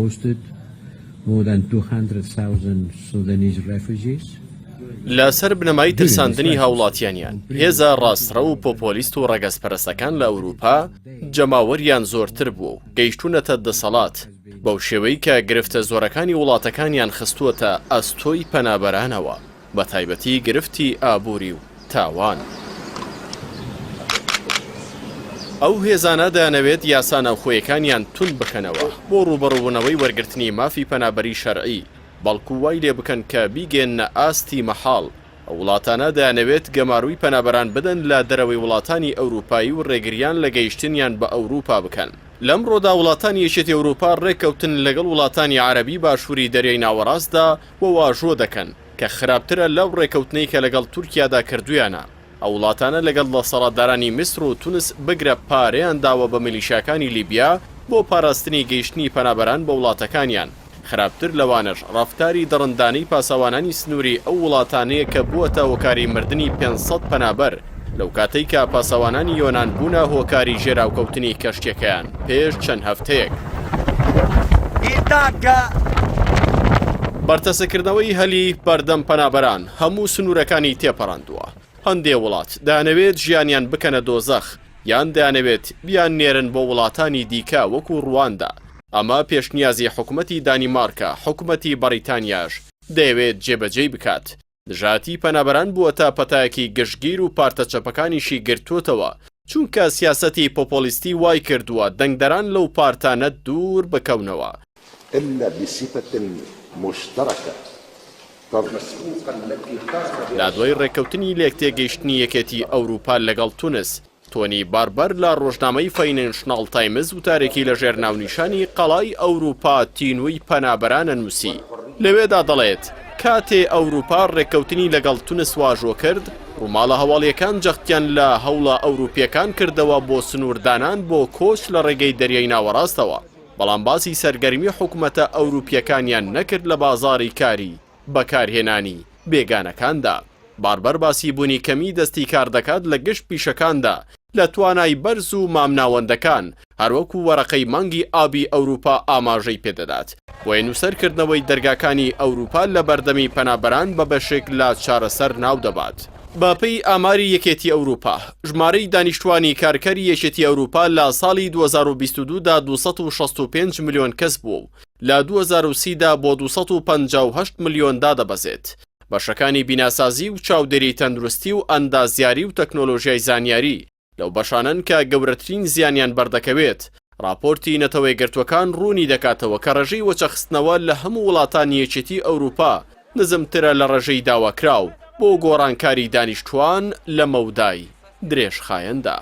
hosted more than 200,000 Sudanese refugees. لەسەر بنەمای ترساندنی هاوڵاتیانیان، هێزە ڕاستڕەو و پۆپۆلیست و ڕەگەزپەرستەکان لە ئەوروپا جەماوەریان زۆرتر بووە و گەیشتوونەتە دەسەڵات، بەو شێوەی کە گرفتە زۆرەکانی وڵاتەکانیان خستووەتە ئەستۆی پەنابەرانەوە، بەتایبەتی گرفتی ئابووری و تاوان. ئەو هێزانە دەیانەوێت یاسا ناوخۆیەکانیان توند بکەنەوە بۆ ڕووبەڕووبوونەوەی وەرگرتنی مافی پەنابەری شەرعی، بەڵکو وای لێ بکەن کە بیگەیەننە ئاستی مەحاڵ. ئەو وڵاتانە دەیانەوێت گەمارۆی پەنابەران بدەن لە دەرەوەی وڵاتانی ئەوروپایی و ڕێگریان لە گەیشتنیان بە ئەوروپا بکەن. لەمڕۆدا وڵاتانی یەکێتی ئەوروپا ڕێککەوتن لەگەڵ وڵاتانی عەرەبی باشووری دەریای ناوەڕاستدا و واژۆ دەکەن، کە خراپترە لەو ڕێکەوتنەی کە لەگەڵ تورکیادا کردویانە، ئەو وڵاتانە لەگەڵ دەسەڵاتدارانی میسر و تونس بگرە پارەیان داوە بە میلیشیاکانی لیبیا بۆ پاراستنی گەیشتنی پەنابەران بە وڵاتەکانیان، خراپتر لەوانەش ڕەفتاری دڕندانەی پاسەوانانی سنووری ئەو وڵاتانەیە کە بووەتە هۆکاری مردنی 500 پەنابەر لەوکاتەی کە پاسەوانانی یۆنان بوونە هۆکاری ژێراوکەوتنی کەشتیەکەیان پێش چەند هەفتەیەک. بەرتەسککردنەوەی هەلی بەردەم پەنابەران هەموو سنوورەکانی تێپەڕاندووە، هەندێ وڵات دەیانەوێت ژیانیان بکەنە دۆزەخ یان دەیانەوێت بیاننێرن بۆ وڵاتانی دیکە وەکو ڕواندا، ئەمە پێشنیازی حکومەتی دانیمارکە، حکومەتی بەڕیتانیاش دەیەوێت جێبەجێی بکات. دژایەتی پەنابەران بووەتە پەتایەکی گشتگیر و پارتە چەپەکانیشی گرتووەتەوە، چونکە سیاسەتی پۆپۆلیستی وایکردووە دەنگدەران لەو پارتانە دوور بکەونەوە. الا بصفة مشترکە لە دوای ڕێککەوتنی لێکتێگەیشتنی یەکێتی ئەوروپا لەگەڵ تونس، تۆنی باربەر لە ڕۆژنامەی فایننشناڵ تایمز وتارێکی لەژێر ناونیشانی قەڵای ئەوروپا تینووی پەنابەرانە نووسی. لەوێدا دەڵێت، کاتێ ئەوروپا ڕێککەوتنی لەگەڵ تونس واژۆ کرد، ڕووماڵە هەواڵییەکان جەختیان لە هەوڵە ئەوروپییەکان کردەوە بۆ سنووردانان بۆ کۆچ لە ڕێگەی دەریای ناوەڕاستەوە، بەڵام باسی سەرگەرمی حکومەتە ئەوروپییەکانیان نەکرد لە بازاڕی کاری بەکارهێنانی بێگانەکاندا. باربەر باسی بوونی کەمی دەستی کار دەکات لە گشت پیشەکاندا لە توانای بەرز و مامناوەندەکان، هەروەکو وەرەقەی مانگی ئابی ئەوروپا ئاماژەی پێدەدات. بۆیە نووسەر کردنەوەی دەرگاکانی ئەوروپا لە بەردەمی پەنابەران بە بەشێک لە چارەسەر ناودەبات. بەپێی ئاماری یەکێتی ئەوروپا، ژمارەی دانیشتوانی کارکەری یەکێتی ئەوروپا لە ساڵی 2022 دا 265 ملیۆن کەس بووە و لە 2030 دا بۆ 258 ملیۆن دادەبەزێت. بەشەکانی بیناسازی و چاودێری تەندروستی و ئەندازیاری و تەکنۆلۆژیای زانیاری لەو بەشانەن کە گەورەترین زیانیان بەردەکەوێت. ڕاپۆرتی نەتەوەیەکگرتووەکان ڕوونی دەکاتەوە کە ڕێژەی وەچەخستنەوە لە هەموو وڵاتانی یەکێتی ئەوروپا نزمترە لە ڕێژەی داواکراو بۆ گۆڕانکاری دانیشتووان لە مەودای درێژخایەندا.